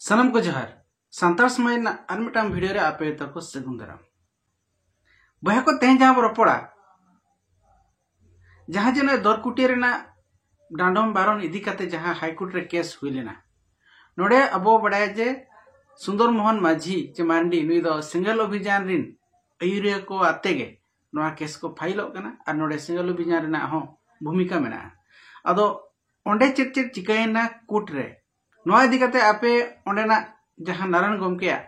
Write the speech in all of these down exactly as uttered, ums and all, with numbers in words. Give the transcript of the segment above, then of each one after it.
ᱥᱟᱱᱟᱢ ᱠᱚ ᱡᱚᱦᱟᱨ᱾ ᱥᱟᱱᱛᱟᱲ ᱥᱚᱢᱟᱡᱽ ᱨᱮᱱᱟᱜ ᱟᱨ ᱢᱤᱫᱴᱟᱝ ᱵᱷᱤᱰᱤᱭᱳ ᱨᱮ ᱟᱯᱮ ᱡᱚᱛᱚ ᱠᱚ ᱥᱟᱹᱜᱩᱱ ᱫᱟᱨᱟᱢ᱾ ᱵᱚᱭᱦᱟ ᱠᱚ, ᱛᱮᱦᱮᱧ ᱡᱟᱦᱟᱸ ᱵᱚ ᱨᱚᱯᱚᱲᱟ, ᱡᱟᱦᱟᱸ ᱡᱮ ᱱᱚᱜᱼᱚᱭ ᱫᱚᱨᱠᱩᱴᱤᱭᱟᱹ ᱨᱮᱱᱟᱜ ᱰᱟᱸᱰᱚᱢ ᱵᱟᱨᱚᱱ ᱤᱫᱤ ᱠᱟᱛᱮ ᱡᱟᱦᱟᱸ ᱦᱟᱭᱠᱳᱨᱴ ᱨᱮ ᱠᱮᱥ ᱦᱩᱭ ᱞᱮᱱᱟ, ᱱᱚᱰᱮ ᱟᱵᱚ ᱵᱟᱲᱟᱭᱟ ᱡᱮ ᱥᱩᱱᱫᱚᱨ ᱢᱳᱦᱚᱱ ᱢᱟᱹᱡᱷᱤ ᱪᱮ ᱢᱟᱨᱰᱤ, ᱱᱩᱭ ᱫᱚ ᱥᱮᱸᱜᱮᱞ ᱚᱵᱷᱤᱡᱟᱱ ᱨᱤᱱ ᱟᱹᱭᱩᱨᱤᱭᱟᱹ ᱠᱚ ᱟᱛᱮ ᱜᱮ ᱱᱚᱣᱟ ᱠᱮᱥ ᱠᱚ ᱯᱷᱟᱭᱤᱞᱚᱜ ᱠᱟᱱᱟ ᱟᱨ ᱱᱚᱰᱮ ᱥᱮᱸᱜᱮᱞ ᱚᱵᱷᱤᱡᱟᱱ ᱨᱮᱱᱟᱜ ᱦᱚᱸ ᱵᱷᱩᱢᱤᱠᱟ ᱢᱮᱱᱟᱜᱼᱟ᱾ ᱟᱫᱚ ᱚᱸᱰᱮ ᱪᱮᱫ ᱪᱮᱫ ᱪᱤᱠᱟᱹᱭᱮᱱᱟ ᱠᱳᱨᱴ ᱨᱮ, ᱱᱚᱣᱟ ᱤᱫᱤ ᱠᱟᱛᱮ ᱟᱯᱮ ᱚᱸᱰᱮᱱᱟᱜ ᱡᱟᱦᱟᱸ ᱱᱟᱨᱟᱭᱚᱱ ᱜᱚᱢᱠᱮᱭᱟᱜ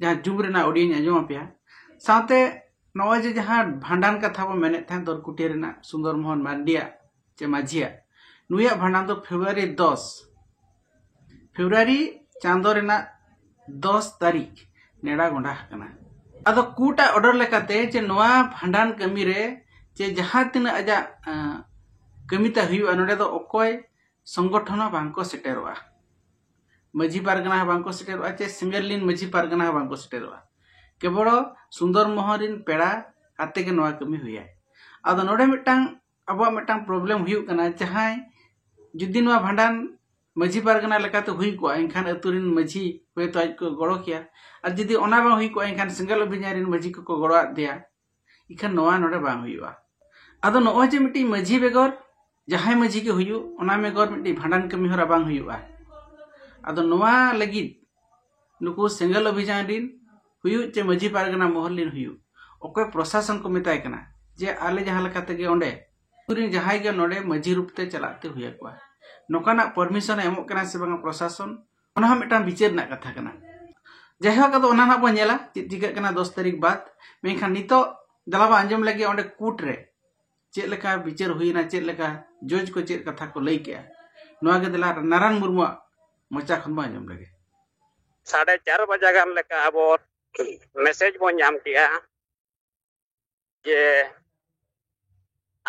ᱡᱟᱦᱟᱸ ᱡᱩᱢ ᱨᱮᱱᱟᱜ ᱚᱰᱤᱭᱳᱧ ᱟᱸᱡᱚᱢ ᱟᱯᱮᱭᱟ, ᱥᱟᱶᱛᱮ ᱱᱚᱜᱼᱚᱭ ᱡᱮ ᱡᱟᱦᱟᱸ ᱵᱷᱟᱸᱰᱟᱱ ᱠᱟᱛᱷᱟ ᱵᱚ ᱢᱮᱱᱮᱫ ᱛᱟᱦᱮᱸᱫ ᱫᱚᱨᱠᱩᱴᱤᱭᱟᱹ ᱨᱮᱱᱟᱜ ᱥᱩᱱᱫᱚᱨ ᱢᱳᱦᱚᱱ ᱢᱟᱨᱰᱤᱭᱟᱜ ᱪᱮ ᱢᱟᱹᱡᱷᱤᱭᱟᱜ, ᱱᱩᱭᱟᱜ ᱵᱷᱟᱸᱰᱟᱱ ᱫᱚ ᱯᱷᱮᱵᱽᱨᱩᱣᱟᱨᱤ ᱫᱚᱥ, ᱯᱷᱮᱵᱽᱨᱩᱣᱟᱨᱤ ᱪᱟᱸᱫᱚ ᱨᱮᱱᱟᱜ ᱫᱚᱥ ᱛᱟᱹᱨᱤᱠᱷ ᱱᱮᱰᱟ ᱜᱚᱸᱰᱟ ᱟᱠᱟᱱᱟ᱾ ᱟᱫᱚ ᱠᱳᱨᱴᱟᱜ ᱚᱰᱟᱨ ᱞᱮᱠᱟᱛᱮ ᱡᱮ ᱱᱚᱣᱟ ᱵᱷᱟᱸᱰᱟᱱ ᱠᱟᱹᱢᱤ ᱨᱮ ᱡᱮ ᱡᱟᱦᱟᱸ ᱛᱤᱱᱟᱹᱜ ᱟᱡᱟᱜ, ᱟᱸ, ᱠᱟᱹᱢᱤ ᱛᱟᱭ ᱦᱩᱭᱩᱜᱼᱟ, ᱱᱚᱰᱮ ᱫᱚ ᱚᱠᱚᱭ ᱥᱚᱝᱜᱚᱴᱷᱚᱱ ᱦᱚᱸ ᱵᱟᱝ ᱠᱚ ᱥᱮᱴᱮᱨᱚᱜᱼᱟ, ᱢᱟᱹᱡᱷᱤ ᱯᱟᱨᱜᱟᱱᱟ ᱦᱚᱸ ᱵᱟᱝ ᱠᱚ ᱥᱮᱴᱮᱨᱚᱜᱼᱟ, ᱪᱮ ᱥᱮᱸᱜᱮᱞ ᱨᱤᱱ ᱢᱟᱹᱡᱷᱤ ᱯᱟᱨᱜᱟᱱᱟ ᱦᱚᱸ ᱵᱟᱝ ᱠᱚ ᱥᱮᱴᱮᱨᱚᱜᱼᱟ᱾ ᱠᱮᱵᱚᱞ ᱥᱩᱱᱫᱚᱨ ᱢᱳᱦᱚᱱ ᱨᱤᱱ ᱯᱮᱲᱟ ᱟᱛᱮ ᱜᱮ ᱱᱚᱣᱟ ᱠᱟᱹᱢᱤ ᱦᱩᱭᱟᱭ᱾ ᱟᱫᱚ ᱱᱚᱰᱮ ᱢᱤᱫᱴᱟᱝ ᱟᱵᱚᱣᱟᱜ ᱢᱤᱫᱴᱟᱝ ᱯᱨᱚᱵᱞᱮᱢ ᱦᱩᱭᱩᱜ ᱠᱟᱱᱟ, ᱡᱟᱦᱟᱸᱭ ᱡᱩᱫᱤ ᱱᱚᱣᱟ ᱵᱷᱟᱸᱰᱟᱱ ᱢᱟᱹᱡᱷᱤ ᱯᱟᱨᱜᱟᱱᱟ ᱞᱮᱠᱟᱛᱮ ᱦᱩᱭ ᱠᱚᱜᱼᱟ, ᱮᱱᱠᱷᱟᱱ ᱟᱹᱛᱩ ᱨᱤᱱ ᱢᱟᱹᱡᱷᱤ ᱦᱚᱭᱛᱳ ᱟᱡ ᱠᱚ ᱜᱚᱲᱚ ᱠᱮᱭᱟ, ᱟᱨ ᱡᱩᱫᱤ ᱚᱱᱟ ᱵᱟᱝ ᱦᱩᱭ ᱠᱚᱜᱼᱟ, ᱮᱱᱠᱷᱟᱱ ᱥᱮᱸᱜᱮᱞ ᱚᱵᱷᱤᱡᱟᱱ ᱨᱤᱱ ᱢᱟᱹᱡᱷᱤ ᱠᱚᱠᱚ ᱜᱚᱲᱚᱣᱟᱫ ᱫᱮᱭᱟ, ᱮᱱᱠᱷᱟᱱ ᱱᱚᱣᱟ ᱱᱚᱰᱮ ᱵᱟᱝ ᱦᱩᱭᱩᱜᱼᱟ᱾ ᱟᱫᱚ ᱱᱚᱜᱼᱚᱭ ᱡᱮ ᱢᱤᱫᱴᱤᱡ ᱢᱟᱹᱡᱷᱤ ᱵᱮᱜᱚᱨ ᱡᱟᱦᱟᱸᱭ ᱢᱟᱹᱡᱷᱤ ᱜᱮ ᱦᱩᱭᱩᱜ, ᱚᱱᱟ ᱵᱮᱜᱚᱨ ᱢᱤᱫᱴᱤᱡ ᱵᱷᱟᱸᱰᱟᱱ ᱠᱟᱹᱢᱤ ᱦᱚᱨᱟ ᱵᱟᱝ ᱦᱩᱭᱩᱜᱼᱟ᱾ ᱟᱫᱚ ᱱᱚᱣᱟ ᱞᱟᱹᱜᱤᱫ ᱱᱩᱠᱩ ᱥᱮᱸᱜᱮᱞ ᱚᱵᱷᱤᱡᱟᱱ ᱨᱤᱱ ᱦᱩᱭᱩᱜ ᱪᱮ ᱢᱟᱹᱡᱷᱤ ᱯᱟᱨᱜᱟᱱᱟ ᱢᱚᱦᱚᱞ ᱨᱤᱱ ᱦᱩᱭᱩᱜ, ᱚᱠᱚᱭ ᱯᱨᱚᱥᱟᱥᱚᱱ ᱠᱚ ᱢᱮᱛᱟᱭ ᱠᱟᱱᱟ ᱡᱮ ᱟᱞᱮ ᱡᱟᱦᱟᱸ ᱞᱮᱠᱟ ᱛᱮᱜᱮ ᱚᱸᱰᱮ ᱟᱹᱛᱩ ᱨᱤᱱ ᱡᱟᱦᱟᱸᱭ ᱜᱮ ᱱᱚᱰᱮ ᱢᱟᱹᱡᱷᱤ ᱨᱩᱯ ᱛᱮ ᱪᱟᱞᱟᱜ ᱛᱮ ᱦᱩᱭ ᱟᱠᱚᱣᱟ, ᱱᱚᱝᱠᱟᱱᱟᱜ ᱯᱟᱨᱢᱤᱥᱚᱱ ᱮ ᱮᱢᱚᱜ ᱠᱟᱱᱟ ᱥᱮ ᱵᱟᱝᱟ ᱯᱨᱚᱥᱟᱥᱚᱱ, ᱚᱱᱟ ᱦᱚᱸ ᱢᱤᱫᱴᱟᱝ ᱵᱤᱪᱟᱹᱨ ᱨᱮᱱᱟᱜ ᱠᱟᱛᱷᱟ ᱠᱟᱱᱟ᱾ ᱡᱟᱭᱦᱳᱠ, ᱟᱫᱚ ᱚᱱᱟ ᱱᱟᱜ ᱵᱚᱱ ᱧᱮᱞᱟ ᱪᱮᱫ ᱪᱤᱠᱟᱹᱜ ᱠᱟᱱᱟ ᱫᱚᱥ ᱛᱟᱹᱨᱤᱠᱷ ᱵᱟᱫ᱾ ᱢᱮᱱᱠᱷᱟᱱ ᱱᱤᱛᱚᱜ ᱫᱮᱞᱟ ᱵᱚᱱ ᱟᱸᱡᱚᱢ ᱞᱮᱜᱮ ᱚᱸᱰᱮ ᱠᱳᱨᱴ ᱨᱮ ᱪᱮᱫ ᱞᱮᱠᱟ ᱵᱤᱪᱟᱹᱨ ᱦᱩᱭᱱᱟ, ᱪᱮᱫ ᱞᱮᱠᱟ ᱡᱚᱡᱽ ᱠᱚ ᱪᱮᱫ ᱠᱟᱛᱷᱟ ᱠᱚ ᱞᱟᱹᱭ ᱠᱮᱜᱼᱟ, ᱱᱚᱣᱟ ᱜᱮ ᱫᱮᱞᱟ ᱱᱟᱨᱟᱱ ᱢᱩᱨᱢᱩᱣᱟᱜ ᱢᱚᱪᱟ ᱠᱷᱚᱱ ᱵᱚᱱ ᱟᱸᱡᱚᱢ ᱞᱮᱜᱮ᱾ ᱥᱟᱲᱮ ᱪᱟᱨ ᱵᱟᱡᱟ ᱜᱟᱱ ᱞᱮᱠᱟ ᱟᱵᱚ ᱢᱮᱥᱮᱡᱽ ᱵᱚᱱ ᱧᱟᱢ ᱠᱮᱜᱼᱟ ᱡᱮ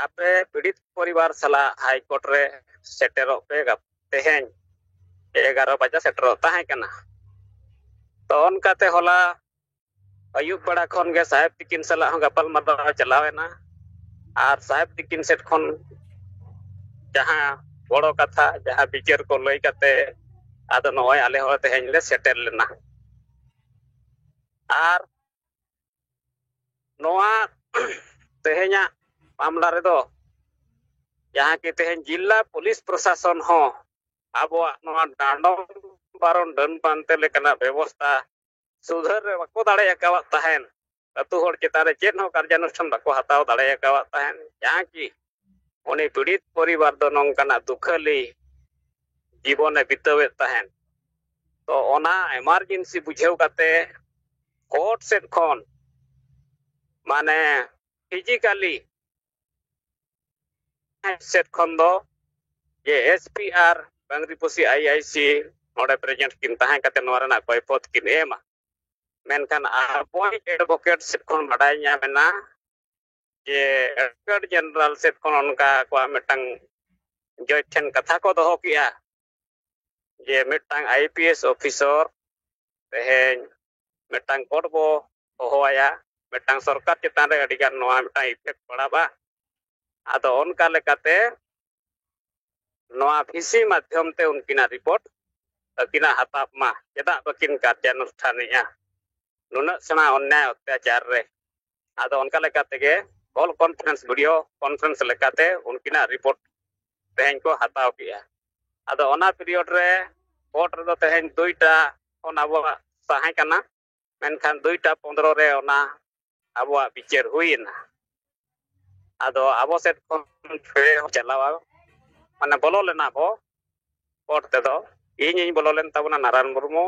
ᱟᱯᱮ ᱯᱤᱲᱤᱛ ᱯᱚᱨᱤᱵᱟᱨ ᱥᱟᱞᱟᱜ ᱦᱟᱭ ᱠᱳᱨᱴ ᱨᱮ ᱥᱮᱴᱮᱨᱚᱜ ᱯᱮ, ᱜᱟᱯ-, ᱛᱮᱦᱮᱧ ᱮᱜᱟᱨᱚ ᱵᱟᱡᱟ ᱥᱮᱴᱮᱨᱚᱜ ᱛᱟᱦᱮᱸ ᱠᱟᱱᱟ᱾ ᱛᱚ ᱚᱱᱠᱟᱛᱮ ᱦᱚᱞᱟ ᱟᱹᱭᱩᱵ ᱵᱮᱲᱟ ᱠᱷᱚᱱ ᱜᱮ ᱥᱟᱦᱮᱵᱽ ᱛᱤᱠᱤᱱ ᱥᱟᱞᱟᱜ ᱦᱚᱸ ᱜᱟᱯᱟᱞ ᱢᱟᱨᱟᱣ ᱪᱟᱞᱟᱣ ᱮᱱᱟ, ᱟᱨ ᱥᱟᱦᱮᱵᱽ ᱛᱤᱠᱤᱱ ᱥᱮᱫ ᱠᱷᱚᱱ ᱡᱟᱦᱟᱸ ᱵᱚᱲᱚ ᱠᱟᱛᱷᱟ, ᱡᱟᱦᱟᱸ ᱵᱤᱪᱟᱹᱨ ᱠᱚ ᱞᱟᱹᱭ ᱠᱟᱛᱮ ᱟᱫᱚ ᱱᱚᱜᱼᱚᱭ ᱟᱞᱮ ᱦᱚᱸ ᱛᱮᱦᱮᱧ ᱞᱮ ᱥᱮᱴᱮᱨ ᱞᱮᱱᱟ᱾ ᱟᱨ ᱱᱚᱣᱟ ᱛᱮᱦᱮᱧᱟᱜ ᱢᱟᱢᱞᱟ ᱨᱮᱫᱚ ᱡᱟᱦᱟᱸ ᱠᱤ ᱛᱮᱦᱮᱧ ᱡᱤᱞᱟ ᱯᱩᱞᱤᱥ ᱯᱨᱚᱥᱟᱥᱚᱱ ᱦᱚᱸ ᱟᱵᱚᱣᱟᱜ ᱱᱚᱣᱟ ᱰᱟᱸᱰᱚᱢ ᱵᱟᱨᱚᱱ ᱰᱟᱹᱱ ᱯᱟᱱᱛᱮ ᱞᱮᱠᱟᱱᱟᱜ ᱵᱮᱵᱚᱥᱛᱷᱟ ᱥᱩᱫᱷᱟᱹᱨ ᱨᱮ ᱵᱟᱠᱚ ᱫᱟᱲᱮ ᱟᱠᱟᱣᱟᱫ ᱛᱟᱦᱮᱸᱱ, ᱟᱹᱛᱩ ᱦᱚᱲ ᱪᱮᱛᱟᱱ ᱨᱮ ᱪᱮᱫ ᱦᱚᱸ ᱠᱟᱨᱡᱟᱱᱩᱥᱴᱷᱟᱱ ᱵᱟᱠᱚ ᱦᱟᱛᱟᱣ ᱫᱟᱲᱮ ᱟᱠᱟᱣᱟᱫ ᱛᱟᱦᱮᱸᱱ, ᱡᱟᱦᱟᱸ ᱠᱤ ᱩᱱᱤ ᱯᱤᱲᱤᱛ ᱯᱚᱨᱤᱵᱟᱨ ᱫᱚ ᱱᱚᱝᱠᱟᱱᱟᱜ ᱫᱩᱠᱷᱟᱹᱞᱤ ᱡᱤᱵᱚᱱᱮ ᱵᱤᱛᱟᱹᱣᱮᱫ ᱛᱟᱦᱮᱸᱱ᱾ ᱛᱚ ᱚᱱᱟ ᱮᱢᱟᱨᱡᱮᱱᱥᱤ ᱵᱩᱡᱷᱟᱹᱣ ᱠᱟᱛᱮ ᱠᱳᱨᱴ ᱥᱮᱫ ᱠᱷᱚᱱ ᱢᱟᱱᱮ ᱯᱷᱤᱡᱤᱠᱟᱞᱤ ᱥᱮᱫ ᱠᱷᱚᱱ ᱫᱚ ᱡᱮ ᱮᱥ ᱯᱤ ᱟᱨ ᱵᱟᱝᱨᱤᱯᱚᱥᱤ ᱟᱭ ᱟᱭ ᱥᱤ ᱱᱚᱰᱮ ᱯᱨᱮᱡᱮᱱᱴ ᱠᱤᱱ ᱛᱟᱦᱮᱸ ᱠᱟᱛᱮ ᱱᱚᱣᱟ ᱨᱮᱱᱟᱜ ᱠᱚᱭᱯᱷᱚᱛ ᱠᱤᱱ ᱮᱢᱟ᱾ ᱢᱮᱱᱠᱷᱟᱱ ᱟᱵᱚᱭᱤᱡ ᱮᱰᱵᱷᱳᱠᱮᱴ ᱥᱮᱫ ᱠᱷᱚᱱ ᱵᱟᱰᱟᱭ ᱧᱟᱢ ᱮᱱᱟ ᱡᱮ ᱮᱰᱵᱷᱳᱠᱮᱴ ᱡᱮᱱᱟᱨᱟᱞ ᱥᱮᱫ ᱠᱷᱚᱱ ᱚᱱᱠᱟ ᱟᱠᱚᱣᱟᱜ ᱢᱤᱫᱴᱟᱝ ᱡᱚᱡᱽ ᱴᱷᱮᱱ ᱠᱟᱛᱷᱟ ᱠᱚ ᱫᱚᱦᱚ ᱠᱮᱜᱼᱟ ᱡᱮ ᱢᱤᱫᱴᱟᱝ ᱟᱭ ᱯᱤ ᱮᱥ ᱚᱯᱷᱤᱥᱚᱨ ᱛᱮᱦᱮᱧ ᱢᱤᱫᱴᱟᱝ ᱠᱳᱨᱴ ᱵᱚ ᱦᱚᱦᱚᱣᱟᱭᱟ, ᱢᱤᱫᱴᱟᱝ ᱥᱚᱨᱠᱟᱨ ᱪᱮᱛᱟᱱ ᱨᱮ ᱟᱹᱰᱤᱜᱟᱱ ᱱᱚᱣᱟ ᱢᱤᱫᱴᱟᱝ ᱤᱯᱷᱮᱠᱴ ᱯᱟᱲᱟᱜᱼᱟ᱾ ᱟᱫᱚ ᱚᱱᱠᱟ ᱞᱮᱠᱟᱛᱮ ᱱᱚᱣᱟ ᱵᱷᱤᱥᱤ ᱢᱟᱫᱽᱫᱷᱚᱢ ᱛᱮ ᱩᱱᱠᱤᱱᱟᱜ ᱨᱤᱯᱳᱨᱴ ᱟᱹᱠᱤᱱᱟᱜ ᱦᱟᱛᱟᱣ ᱢᱟ, ᱪᱮᱫᱟᱜ ᱵᱟᱹᱠᱤᱱ ᱠᱟᱨᱡᱟᱱᱩᱥᱴᱷᱟᱱᱮᱜᱼᱟ? ᱱᱩᱱᱟᱹᱜ ᱥᱮᱬᱟ ᱚᱱᱱᱭᱟᱭ ᱚᱛᱛᱟᱪᱟᱨ ᱨᱮ᱾ ᱟᱫᱚ ᱚᱱᱠᱟ ᱞᱮᱠᱟ ᱛᱮᱜᱮ ᱠᱚᱞ ᱠᱚᱱᱯᱷᱟᱨᱮᱱᱥ, ᱵᱷᱤᱰᱤᱭᱳ ᱠᱚᱱᱯᱷᱟᱨᱮᱱᱥ ᱞᱮᱠᱟᱛᱮ ᱩᱱᱠᱤᱱᱟᱜ ᱨᱤᱯᱳᱨᱴ ᱛᱮᱦᱮᱧ ᱠᱚ ᱦᱟᱛᱟᱣ ᱠᱮᱜᱼᱟ᱾ ᱟᱫᱚ ᱚᱱᱟ ᱯᱤᱨᱤᱭᱚᱰ ᱨᱮ ᱠᱳᱨᱴ ᱨᱮᱫᱚ ᱛᱮᱦᱮᱧ ᱫᱩᱭᱴᱟ ᱠᱷᱚᱱ ᱟᱵᱚᱣᱟᱜ ᱛᱟᱦᱮᱸ ᱠᱟᱱᱟ, ᱢᱮᱱᱠᱷᱟᱱ ᱫᱩᱭᱴᱟ ᱯᱚᱱᱫᱽᱨᱚ ᱨᱮ ᱚᱱᱟ ᱟᱵᱚᱣᱟᱜ ᱵᱤᱪᱟᱹᱨ ᱦᱩᱭᱮᱱᱟ᱾ ᱟᱫᱚ ᱟᱵᱚ ᱥᱮᱫ ᱠᱷᱚᱱ ᱪᱟᱞᱟᱣᱟ, ᱢᱟᱱᱮ ᱵᱚᱞᱚ ᱞᱮᱱᱟ ᱵᱚ ᱠᱳᱨᱴ ᱛᱮᱫᱚ᱾ ᱤᱧᱤᱧ ᱵᱚᱞᱚ ᱞᱮᱱ ᱛᱟᱵᱚᱱᱟ, ᱱᱟᱨᱟᱭᱚᱱ ᱢᱩᱨᱢᱩ,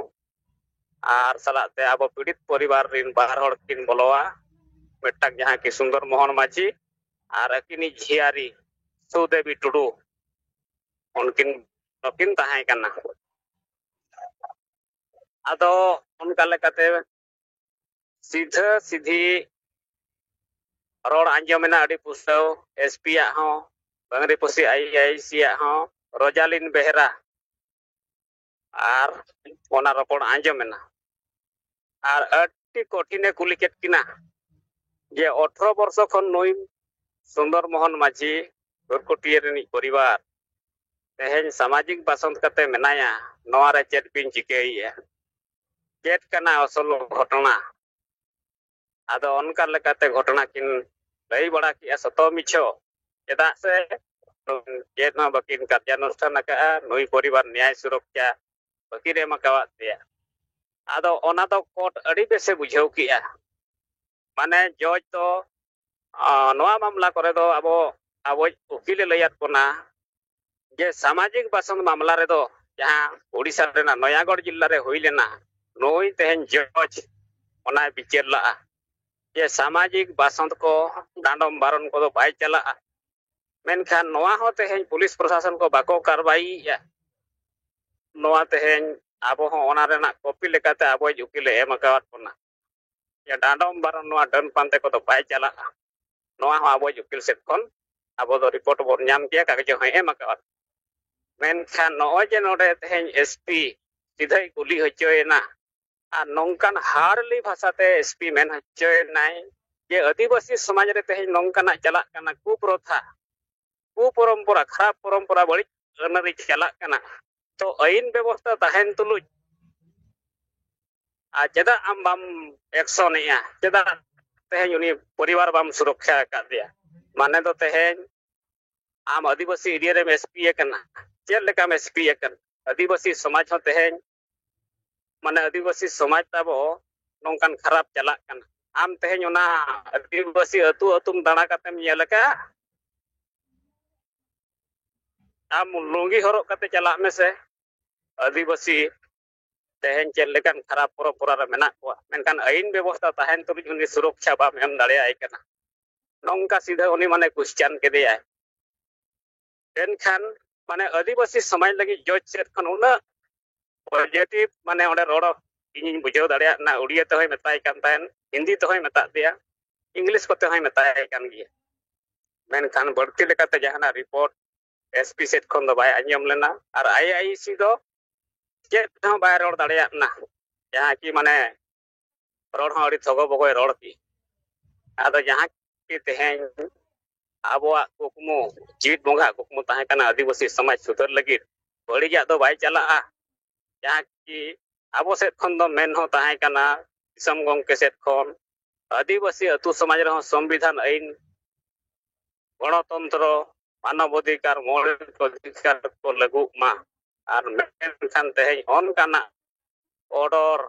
ᱟᱨ ᱥᱟᱞᱟᱜ ᱛᱮ ᱟᱵᱚ ᱯᱤᱲᱤᱛ ᱯᱚᱨᱤᱵᱟᱨ ᱨᱤᱱ ᱵᱟᱨ ᱦᱚᱲ ᱠᱤᱱ ᱵᱚᱞᱚᱣᱟ, ᱢᱤᱫᱴᱟᱝ ᱡᱟᱦᱟᱸ ᱠᱤ ᱥᱩᱱᱫᱚᱨ ᱢᱳᱦᱚᱱ ᱢᱟᱹᱡᱷᱤ ᱟᱨ ᱟᱹᱠᱤᱱᱤᱡ ᱡᱷᱤᱭᱟᱨᱤ ᱥᱩᱫᱮᱵᱤ ᱴᱩᱰᱩ, ᱩᱱᱠᱤᱱ ᱫᱚᱠᱤᱱ ᱛᱟᱦᱮᱸ ᱠᱟᱱᱟ᱾ ᱟᱫᱚ ᱚᱱᱠᱟ ᱞᱮᱠᱟᱛᱮ ᱥᱤᱫᱷᱟᱹ ᱥᱤᱫᱷᱤ ᱨᱚᱲ ᱟᱸᱡᱚᱢᱮᱱᱟ ᱟᱹᱰᱤ ᱯᱩᱥᱴᱟᱹᱣ, ᱮᱥ ᱯᱤ ᱭᱟᱜ ᱦᱚᱸ, ᱵᱟᱝᱨᱤᱯᱚᱥᱤ ᱟᱭ ᱟᱭ ᱥᱤ ᱭᱟᱜ ᱦᱚᱸ, ᱨᱳᱡᱟᱞᱤᱱ ᱵᱮᱦᱨᱟ, ᱟᱨ ᱚᱱᱟ ᱨᱚᱯᱚᱲ ᱟᱸᱡᱚᱢᱮᱱᱟ᱾ ᱟᱨ ᱟᱹᱰᱤ ᱠᱚᱴᱷᱤᱱᱮ ᱠᱩᱞᱤ ᱠᱮᱫ ᱠᱤᱱᱟ ᱡᱮ ᱟᱴᱷᱨᱚ ᱵᱚᱨᱥᱚ ᱠᱷᱚᱱ ᱱᱩᱭ ᱥᱩᱱᱫᱚᱨ ᱢᱳᱦᱚᱱ ᱢᱟᱹᱡᱷᱤ ᱜᱩᱨᱠᱩᱴᱤᱭᱟᱹ ᱨᱤᱱᱤᱡ ᱯᱚᱨᱤᱵᱟᱨ ᱛᱮᱦᱮᱧ ᱥᱟᱢᱟᱡᱤᱠ ᱵᱟᱥᱚᱱ ᱠᱟᱛᱮ ᱢᱮᱱᱟᱭᱟ, ᱱᱚᱣᱟ ᱨᱮ ᱪᱮᱫ ᱵᱤᱱ ᱪᱤᱠᱟᱹᱭᱮᱫᱼᱟ? ᱪᱮᱫ ᱠᱟᱱᱟ ᱟᱥᱚᱞ ᱜᱷᱚᱴᱚᱱᱟ? ᱟᱫᱚ ᱚᱱᱠᱟ ᱞᱮᱠᱟᱛᱮ ᱜᱷᱚᱴᱚᱱᱟ ᱠᱤᱱ ᱞᱟᱹᱭ ᱵᱟᱲᱟ ᱠᱮᱜᱼᱟ, ᱥᱚᱛᱚ ᱢᱤᱪᱷᱚ᱾ ᱪᱮᱫᱟᱜ ᱥᱮ ᱪᱮᱫ ᱦᱚᱸ ᱵᱟᱹᱠᱤᱱ ᱠᱟᱨᱡᱟᱱᱩᱥᱴᱷᱟᱱ ᱟᱠᱟᱫᱼᱟ, ᱱᱩᱭ ᱯᱚᱨᱤᱵᱟᱨ ᱱᱮᱭᱟᱭ ᱥᱩᱨᱚᱠᱷᱟ ᱵᱟᱹᱠᱤᱱ ᱮᱢ ᱟᱠᱟᱣᱟᱫ ᱯᱮᱭᱟ᱾ ᱟᱫᱚ ᱚᱱᱟ ᱫᱚ ᱠᱳᱨᱴ ᱟᱹᱰᱤ ᱵᱮᱥᱮ ᱵᱩᱡᱷᱟᱹᱣ ᱠᱮᱜᱼᱟ᱾ ᱢᱟᱱᱮ ᱡᱚᱡᱽ ᱫᱚ ᱱᱚᱣᱟ ᱢᱟᱢᱞᱟ ᱠᱚᱨᱮ ᱫᱚ ᱟᱵᱚ ᱟᱵᱚᱭᱤᱡ ᱩᱠᱤᱞᱮ ᱞᱟᱹᱭᱟᱫ ᱵᱚᱱᱟ ᱡᱮ ᱥᱟᱢᱟᱡᱤᱠ ᱵᱟᱥᱚᱱ ᱢᱟᱢᱞᱟ ᱨᱮᱫᱚ ᱡᱟᱦᱟᱸ ᱳᱰᱤᱥᱟ ᱨᱮᱱᱟᱜ ᱱᱚᱭᱟᱜᱚᱲ ᱡᱤᱞᱟ ᱨᱮ ᱦᱩᱭ ᱞᱮᱱᱟ, ᱱᱩᱭ ᱛᱮᱦᱮᱧ ᱡᱚᱡᱽ ᱚᱱᱟᱭ ᱵᱤᱪᱟᱹᱨ ᱞᱟᱜᱼᱟ ᱡᱮ ᱥᱟᱢᱟᱡᱤᱠ ᱵᱟᱥᱚᱱ ᱠᱚ, ᱰᱟᱸᱰᱚᱢ ᱵᱟᱨᱚᱱ ᱠᱚᱫᱚ ᱵᱟᱭ ᱪᱟᱞᱟᱜᱼᱟ᱾ ᱢᱮᱱᱠᱷᱟᱱ ᱱᱚᱣᱟ ᱦᱚᱸ ᱛᱮᱦᱮᱧ ᱯᱩᱞᱤᱥ ᱯᱨᱚᱥᱟᱥᱚᱱ ᱠᱚ ᱵᱟᱠᱚ ᱠᱟᱨᱵᱟᱭᱮᱫᱼᱟ᱾ ᱱᱚᱣᱟ ᱛᱮᱦᱮᱧ ᱟᱵᱚ ᱦᱚᱸ ᱚᱱᱟ ᱨᱮᱱᱟᱜ ᱠᱚᱯᱤ ᱞᱮᱠᱟᱛᱮ ᱟᱵᱚᱭᱤᱡ ᱩᱠᱤᱞᱮ ᱮᱢ ᱟᱠᱟᱣᱟᱫ ᱵᱚᱱᱟ᱾ ᱡᱮ ᱰᱟᱸᱰᱚᱢ ᱵᱟᱨᱚᱱ, ᱱᱚᱣᱟ ᱰᱟᱹᱱ ᱯᱟᱱᱛᱮ ᱠᱚᱫᱚ ᱵᱟᱭ ᱪᱟᱞᱟᱜᱼᱟ᱾ ᱱᱚᱣᱟ ᱦᱚᱸ ᱟᱵᱚᱭᱤᱡ ᱩᱠᱤᱞ ᱥᱮᱫ ᱠᱷᱚᱱ ᱟᱵᱚ ᱫᱚ ᱨᱤᱯᱳᱨᱴ ᱵᱚᱱ ᱧᱟᱢ ᱜᱮᱭᱟ, ᱠᱟᱜᱚᱡᱽ ᱦᱚᱸᱭ ᱮᱢ ᱟᱠᱟᱣᱟᱫ᱾ ᱢᱮᱱᱠᱷᱟᱱ ᱱᱚᱜᱼᱚᱭ ᱡᱮ ᱱᱚᱰᱮ ᱛᱮᱦᱮᱧ ᱮᱥᱯᱤ ᱥᱤᱫᱷᱟᱹᱭ ᱠᱩᱞᱤ ᱦᱚᱪᱚᱭᱮᱱᱟ ᱟᱨ ᱱᱚᱝᱠᱟᱱ ᱦᱟᱨᱰᱞᱤ ᱵᱷᱟᱥᱟᱛᱮ ᱮᱥᱯᱤ ᱢᱮᱱ ᱦᱚᱪᱚᱭᱮᱱᱟᱭ ᱡᱮ ᱟᱹᱫᱤᱵᱟᱹᱥᱤ ᱥᱚᱢᱟᱡᱽ ᱨᱮ ᱛᱮᱦᱮᱧ ᱱᱚᱝᱠᱟᱱᱟᱜ ᱪᱟᱞᱟᱜ ᱠᱟᱱᱟ, ᱠᱩᱯᱨᱚᱛᱷᱟ, ᱠᱩᱯᱚᱨᱚᱢᱯᱚᱨᱟ, ᱠᱷᱟᱨᱟᱯ ᱯᱚᱨᱚᱢᱯᱚᱨᱟ, ᱵᱟᱹᱲᱤᱡ ᱟᱹᱱᱟᱹᱨᱤ ᱪᱟᱞᱟᱜ ᱠᱟᱱᱟ᱾ ᱛᱚ ᱟᱹᱭᱤᱱ ᱵᱮᱵᱚᱥᱛᱟ ᱛᱟᱦᱮᱱ ᱛᱩᱞᱩᱡ ᱟᱨ ᱪᱮᱫᱟᱜ ᱟᱢ ᱵᱟᱢ ᱮᱠᱥᱚᱱᱮᱜᱼᱟ? ᱪᱮᱫᱟᱜ ᱛᱮᱦᱮᱧ ᱩᱱᱤ ᱯᱚᱨᱤᱵᱟᱨ ᱵᱟᱢ ᱥᱩᱨᱚᱠᱠᱷᱟ ᱟᱠᱟᱫᱮᱭᱟ? ᱢᱟᱱᱮ ᱫᱚ ᱛᱮᱦᱮᱧ ᱟᱢ ᱟᱹᱫᱤᱵᱟᱹᱥᱤ ᱮᱨᱤᱭᱟ ᱨᱮᱢ ᱮᱥᱯᱤ ᱟᱠᱟᱱᱟ, ᱪᱮᱫ ᱞᱮᱠᱟᱢ ᱮᱥᱯᱤ ᱟᱠᱟᱱᱟ? ᱟᱹᱫᱤᱵᱟᱹᱥᱤ ᱥᱚᱢᱟᱡᱽ ᱦᱚᱸ ᱛᱮᱦᱮᱧ, ᱢᱟᱱᱮ ᱟᱹᱫᱤᱵᱟᱹᱥᱤ ᱥᱚᱢᱟᱡᱽ ᱛᱟᱵᱚ ᱱᱚᱝᱠᱟᱱ ᱠᱷᱟᱨᱟᱯ ᱪᱟᱞᱟᱜ ᱠᱟᱱᱟ᱾ ᱟᱢ ᱛᱮᱦᱮᱧ ᱚᱱᱟ ᱟᱹᱫᱤᱵᱟᱹᱥᱤ ᱟᱹᱛᱩ ᱟᱹᱛᱩᱢ ᱫᱟᱬᱟ ᱠᱟᱛᱮᱢ ᱧᱮᱞ ᱟᱠᱟᱫᱼᱟ? ᱟᱢ ᱞᱩᱝᱜᱤ ᱦᱚᱨᱚᱜ ᱠᱟᱛᱮ ᱪᱟᱞᱟᱜ ᱢᱮᱥᱮ, ᱟᱹᱫᱤᱵᱟᱹᱥᱤ ᱛᱮᱦᱮᱧ ᱪᱮᱫ ᱞᱮᱠᱟᱱ ᱠᱷᱟᱨᱟᱯ ᱯᱚᱨᱚᱢᱯᱚᱨᱟ ᱨᱮ ᱢᱮᱱᱟᱜ ᱠᱚᱣᱟ, ᱢᱮᱱᱠᱷᱟᱱ ᱟᱹᱭᱤᱱ ᱵᱮᱵᱚᱥᱛᱟ ᱛᱟᱦᱮᱱ ᱛᱩᱞᱩᱡ ᱩᱱᱤ ᱥᱩᱨᱚᱠᱠᱷᱟ ᱵᱟᱢ ᱮᱢ ᱫᱟᱲᱮᱭᱟᱭ ᱠᱟᱱᱟ᱾ ᱱᱚᱝᱠᱟ ᱥᱤᱫᱷᱟᱹ ᱩᱱᱤ ᱢᱟᱱᱮ ᱠᱩᱥᱪᱟᱱ ᱠᱮᱫᱮᱭᱟᱭ᱾ ᱮᱱᱠᱷᱟᱱ ᱢᱟᱱᱮ ᱟᱹᱫᱤᱵᱟᱹᱥᱤ ᱥᱚᱢᱟᱡᱽ ᱞᱟᱹᱜᱤᱫ ᱡᱚᱡᱽ ᱥᱮᱫ ᱠᱷᱚᱱ ᱩᱱᱟᱹᱜ ᱯᱚᱡᱮᱴᱤᱵᱷ ᱢᱟᱱᱮ ᱚᱸᱰᱮ ᱨᱚᱲ ᱤᱧᱤᱧ ᱵᱩᱡᱷᱟᱹᱣ ᱫᱟᱲᱮᱭᱟᱜ ᱠᱟᱱᱟ᱾ ᱩᱲᱤᱭᱟ ᱛᱮᱦᱚᱸᱭ ᱢᱮᱛᱟᱭ ᱠᱟᱱ ᱛᱟᱦᱮᱸᱱ, ᱦᱤᱱᱫᱤ ᱛᱮᱦᱚᱸᱭ ᱢᱮᱛᱟᱫ ᱫᱮᱭᱟ, ᱤᱝᱞᱤᱥ ᱠᱚᱛᱮ ᱦᱚᱸᱭ ᱢᱮᱛᱟᱭ ᱠᱟᱱ ᱜᱮᱭᱟ᱾ ᱢᱮᱱᱠᱷᱟᱱ ᱵᱟᱹᱲᱛᱤ ᱞᱮᱠᱟᱛᱮ ᱡᱟᱦᱟᱱᱟᱜ ᱨᱤᱯᱳᱨᱴ ᱮᱥᱯᱤ ᱥᱮᱫ ᱠᱷᱚᱱ ᱫᱚ ᱵᱟᱭ ᱟᱸᱡᱚᱢ ᱞᱮᱱᱟ᱾ ᱟᱨ ᱟᱭ ᱟᱭ ᱥᱤ ᱫᱚ ᱪᱮᱫ ᱦᱚᱸ ᱵᱟᱭ ᱨᱚᱲ ᱫᱟᱲᱮᱭᱟᱜ ᱠᱟᱱᱟ, ᱡᱟᱦᱟᱸ ᱠᱤ ᱢᱟᱱᱮ ᱨᱚᱲ ᱦᱚᱸ ᱟᱹᱰᱤ ᱛᱷᱚᱜᱚ ᱵᱚᱜᱚᱭ ᱨᱚᱲ ᱠᱮᱫ᱾ ᱟᱫᱚ ᱡᱟᱦᱟᱸ ᱠᱤ ᱛᱮᱦᱮᱧ ᱟᱵᱚᱣᱟᱜ ᱠᱩᱠᱢᱩ, ᱡᱤᱣᱤᱫ ᱵᱚᱸᱜᱟ ᱠᱩᱠᱢᱩ ᱛᱟᱦᱮᱸ ᱠᱟᱱᱟ ᱟᱹᱫᱤᱵᱟᱹᱥᱤ ᱥᱚᱢᱟᱡᱽ ᱥᱩᱫᱷᱟᱹᱨ ᱞᱟᱹᱜᱤᱫ, ᱵᱟᱹᱲᱤᱡᱟᱜ ᱫᱚ ᱵᱟᱭ ᱪᱟᱞᱟᱜᱼᱟ᱾ ᱡᱟᱦᱟᱸ ᱠᱤ ᱟᱵᱚ ᱥᱮᱫ ᱠᱷᱚᱱ ᱫᱚ ᱢᱮᱱ ᱦᱚᱸ ᱛᱟᱦᱮᱸ ᱠᱟᱱᱟ, ᱫᱤᱥᱚᱢ ᱜᱚᱢᱠᱮ ᱥᱮᱫ ᱠᱷᱚᱱ ᱟᱹᱫᱤᱵᱟᱹᱥᱤ ᱟᱹᱛᱩ ᱥᱚᱢᱟᱡᱽ ᱨᱮᱦᱚᱸ ᱥᱚᱝᱵᱤᱫᱷᱟᱱ ᱟᱹᱭᱤᱱ, ᱜᱚᱬᱚᱛᱚᱱᱛᱨᱚ, ᱢᱟᱱᱚᱵ ᱚᱫᱷᱤᱠᱟᱨ, ᱢᱚᱣᱞᱤᱠ ᱚᱫᱷᱤᱠᱟᱨ ᱠᱚ ᱞᱟᱹᱜᱩᱜ ᱢᱟ᱾ ᱟᱨ ᱢᱮᱱᱠᱷᱟᱱ ᱛᱮᱦᱮᱧ ᱚᱱᱠᱟᱱᱟᱜ ᱚᱰᱚᱨ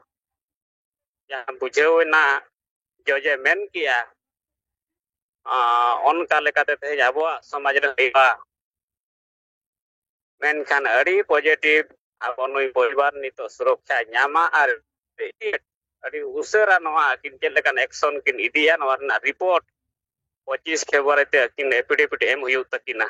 ᱡᱟᱦᱟᱸ ᱵᱩᱡᱷᱟᱹᱣ ᱮᱱᱟ, ᱡᱚᱡᱮ ᱢᱮᱱ ᱠᱮᱜᱼᱟ, ᱟᱸ, ᱚᱱᱠᱟ ᱞᱮᱠᱟᱛᱮ ᱛᱮᱦᱮᱧ ᱟᱵᱚᱣᱟᱜ ᱥᱚᱢᱟᱡᱽ ᱨᱮ ᱦᱩᱭᱩᱜᱼᱟ᱾ ᱢᱮᱱᱠᱷᱟᱱ ᱟᱹᱰᱤ ᱯᱚᱡᱮᱴᱤᱵᱷ, ᱟᱵᱚ ᱱᱩᱭ ᱯᱚᱨᱤᱵᱟᱨ ᱱᱤᱛᱚᱜ ᱥᱩᱨᱚᱠᱠᱷᱟ ᱧᱟᱢᱟ ᱟᱨ ᱟᱹᱰᱤ ᱩᱥᱟᱹᱨᱟ ᱱᱚᱣᱟ ᱟᱹᱠᱤᱱ ᱪᱮᱫ ᱞᱮᱠᱟᱱ ᱮᱠᱥᱚᱱ ᱠᱤᱱ ᱤᱫᱤᱭᱟ, ᱱᱚᱣᱟ ᱨᱮᱱᱟᱜ ᱨᱤᱯᱳᱨᱴ ᱯᱚᱸᱪᱤᱥ ᱯᱷᱮᱵᱽᱨᱩᱣᱟᱨᱤ ᱛᱮ ᱟᱹᱠᱤᱱ ᱮᱯᱷᱤᱰᱮᱵᱷᱤᱴ ᱮᱢ ᱦᱩᱭᱩᱜ ᱛᱟᱹᱠᱤᱱᱟ᱾